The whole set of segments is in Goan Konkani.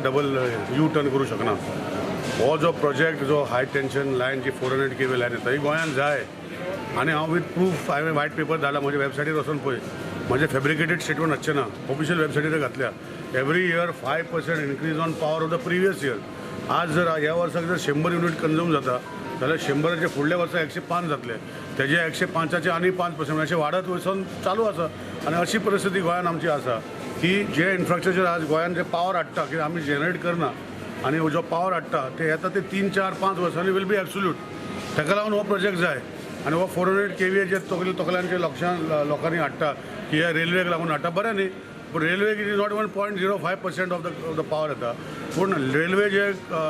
डबल यू टर्न करूं शकना. हो जो प्रोजेक्ट जो हाय टेन्शन लायन जी 400 kV line येता ही गोंयांत जाय. आनी हांव विथ प्रूफ हांवें व्हायट पेपर धाडला म्हज्या वेबसायटीर वचून पळय. म्हजें फेब्रिकेटेड स्टेटमेंट आसचें ना, ऑफिशियल वेबसायटीर घातल्या. Every year 5% increase on power of the previous year. आज जर ह्या वर्साक जर 100 युनीट कंज्यूम जाता जाल्यार 100 फुडल्या वर्सा 105 जातले, तेजे 105 आनी 5% अशें वाडत वचून चालू आसा. आनी अशी परिस्थिती गोंयांत आमची आसा की जे इन्फ्रास्ट्रक्चर आज गोंयांत जे पावर हाडटा कित्याक आमी जनरेट करना आनी जो पावर हाडटा ते येता ते 3, 4, 5 वर्सांनी will be absolute. ताका लागून हो प्रोजेक्ट जाय. आनी हो 400 kV जे तकल्यांचे लोकांनी हाडटा की ह्या रेल्वेक लागून हाडटा, बरें न्ही, पूण रेल्वेक it is not even 0.05% of the power येता. पूण रेल्वे जे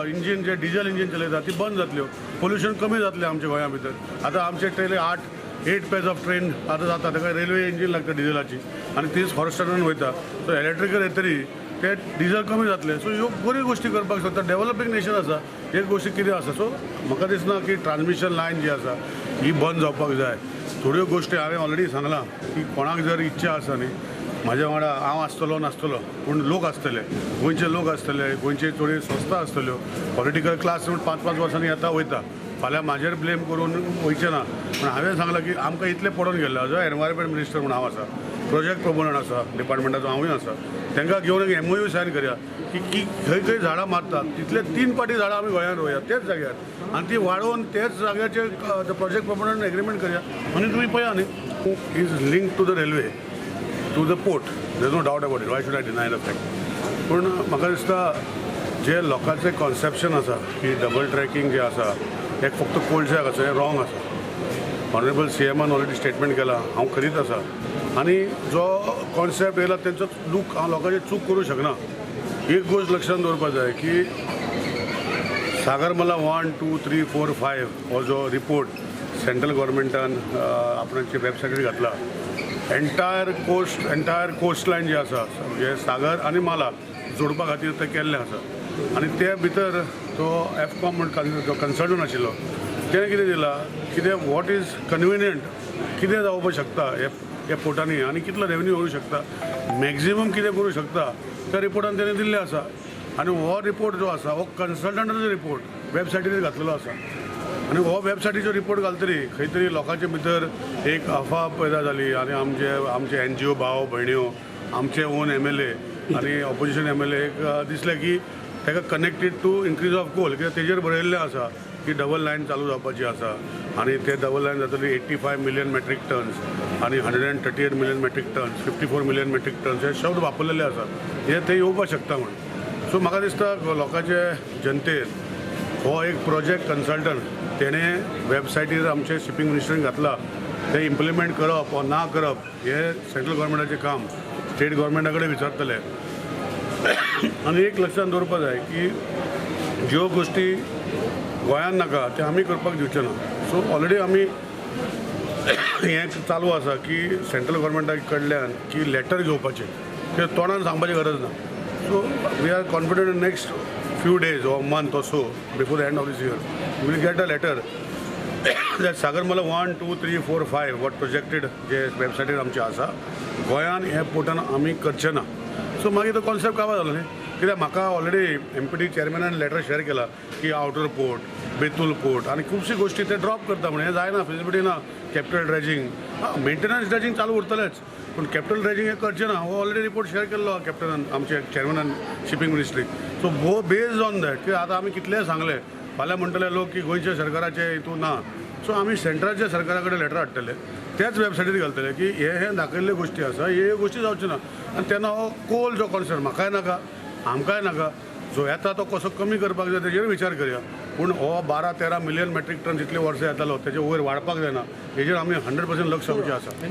इंजीन जे डिजल इंजीन चलयता ती बंद जातल्यो, पोल्युशन कमी जातलें आमच्या गोंया भितर. आतां आमचे ट्रेनी 8 पेज ऑफ ट्रेन आतां जाता, ताका रेल्वे इंजीन लागता डिजलाची आनी तीच फॉरेस्टान वयता. सो इलेक्ट्रिकल येतरी ते डिजल कमी जातलें. सो ह्यो बऱ्यो गोश्टी करपाक शकता. डेवलपींग नेशन आसा, एक गोश्टी कितें आसा. सो म्हाका दिसना की ट्रान्समिशन लायन जी आसा ही बंद जावपाक जाय. थोड्यो गोश्टी हांवें ऑलरेडी सांगलां की कोणाक जर इच्छा आसा न्ही, म्हाज्या वांगडा हांव आसतलो नासतलो पूण लोक आसतले, गोंयचे लोक आसतले, गोंयचे थोडी संस्था आसतल्यो, पॉलिटिकल क्लास म्हूण 5, 5 वर्सांनी येता वयता, फाल्यां म्हाजेर ब्लेम करून वयचें ना. पूण हांवें सांगलां की आमकां इतलें पडोवन गेल्लें, जो एनवायरमेंट मिनिस्टर म्हूण हांव आसा, प्रोजेक्ट प्रोपोनंट आसा डिपार्टमेंटाचो हांवूय आसा, तांकां घेवन एक MOU sign करया की खंय खंय झाडां मारतात तितले 3 पाटी झाडां आमी गोंयांत रोवया तेच जाग्यार आनी ती वाडोवन तेच जाग्याचेर प्रोजेक्ट प्रोपोनंट एग्रीमेंट करया. आनी तुमी पळया न्ही, is link to the railway to the port, there is no doubt about it, why should I deny the fact. पूण म्हाका दिसता जे लोकांचें कॉन्सेप्शन आसा की डबल ट्रॅकिंग जें आसा हें फक्त कोळशाक आसा, हें रॉंग आसा. ऑनरेबल CMान ऑलरेडी स्टेटमेंट केला, हांव खरीत आसा. आनी जो कॉन्सेप्ट येयला तेंचो लूक हांव लोकांचेर चूक करूं शकना. एक गोश्ट लक्षांत दवरपाक जाय की सागरमाला 1, 2, 3, 4, 5 हो जो रिपोर्ट सेंट्रल गव्हर्मेंटान आपणाचे वेबसायटीर घातला, एंटायर कोस्ट लायन जी आसा म्हणजे सागर आनी माला जोडपा खातीर तें केल्लें आसा. आनी ते भितर तो एफकॉम म्हण जो कन्सल्टंट आशिल्लो तेणें कितें दिलां, कितें what is convenient, कितें जावपाक शकता ह्या पोर्टांनी आनी कितलो रेवन्यू येवंक शकता, मॅक्झिमम कितें करूं शकता, त्या रिपोर्टान तेणें दिल्लें आसा. आनी हो रिपोर्ट जो आसा हो कन्सल्टंटाचो रिपोर्ट वेबसायटीर घातलेलो आसा. आनी हो वेबसायटीचो रिपोर्ट घालतरी खंय तरी लोकांचे भितर एक अफवा पैदा जाली आनी आमचे NGO भाव भयण्यो, आमचे ओन MLA आनी ऑपोजिशन MLA एक दिसलें की ताका connected to increase of coal, कित्याक तेजेर बरयल्लें आसा की डबल लायन चालू जावपाची आसा आनी ते डबल लायन जातली 85 मिलियन मेट्रीक टन्स आनी 138 million metric tons, 54 million metric tons हे शब्द वापरलेले आसा, हे ते येवपाक शकता म्हूण. सो म्हाका दिसता लोकांचे जनतेन हो एक प्रोजेक्ट कन्सल्टंट तेणें वेबसायटीर आमचे शिपींग मिनिस्टरीन घातला, तें इम्प्लिमेंट करप वा ना करप हें सेंट्रल गव्हर्मेंटाचें काम, स्टेट गव्हर्मेंटा कडेन विचारतले. आनी एक लक्षांत दवरपाक जाय की ज्यो गोश्टी गोंयांत नाका त्यो आमी करपाक दिवचे ना. सो ऑलरेडी आमी हें चालू आसा की सेंट्रल गव्हर्मेंटा कडल्यान की लेटर घेवपाचें, तें तोंडान सांगपाची गरज ना. So we are confident in next few days or month or so before the end of this year we will get a letter that Sagarmala 1, 2, 3, 4, 5 what projected जे वेबसायटीर आमचे आसा गोंयान हे पोर्टान आमी करचे ना. सो मागीर तो कॉन्सेप्ट काबार जालो न्ही, कित्याक म्हाका ऑलरेडी MPT चेअरमॅनान लेटर शेअर केला की आउटर पोर्ट, बेतूल पोर्ट आनी खुबशी गोश्टी ते ड्रॉप करता म्हण हें जायना, फिजिबिलिटी ना. कॅपिटल ड्रेजिंग, मेंटेनन्स ड्रेजिंग चालू उरतलेंच पूण कॅपिटल ड्रेजिंग हें करचें ना. हो ऑलरेडी रिपोर्ट शेअर केल्लो कॅप्टनान, आमचे चेअरमॅनान शिपींग मिनिस्ट्रीक. सो हो बेस्ड ऑन that की आतां आमी कितलें सांगलें फाल्यां म्हणटले लोक की गोंयच्या सरकाराचें हितून ना. सो आमी सेंट्राच्या सरकारा कडेन लेटर हाडटले, त्याच वेबसायटीर घालतले की हे हे दाखयल्ल्यो गोश्टी आसा, हे गोश्टी जावच्यो ना. आनी तेन्ना हो कोल जो कॉन्सर्न म्हाकाय नाका, आमकांय नाका, जो येता तो कसो कमी करपाक जाय तेजेर विचार करया. पूण हो 12-13 मिलियन मेट्रीक टन जितले वर्सां येतालो तेजे वयर वाडपाक जायना, हेजेर आमी 100% लक्ष दिवचें आसा.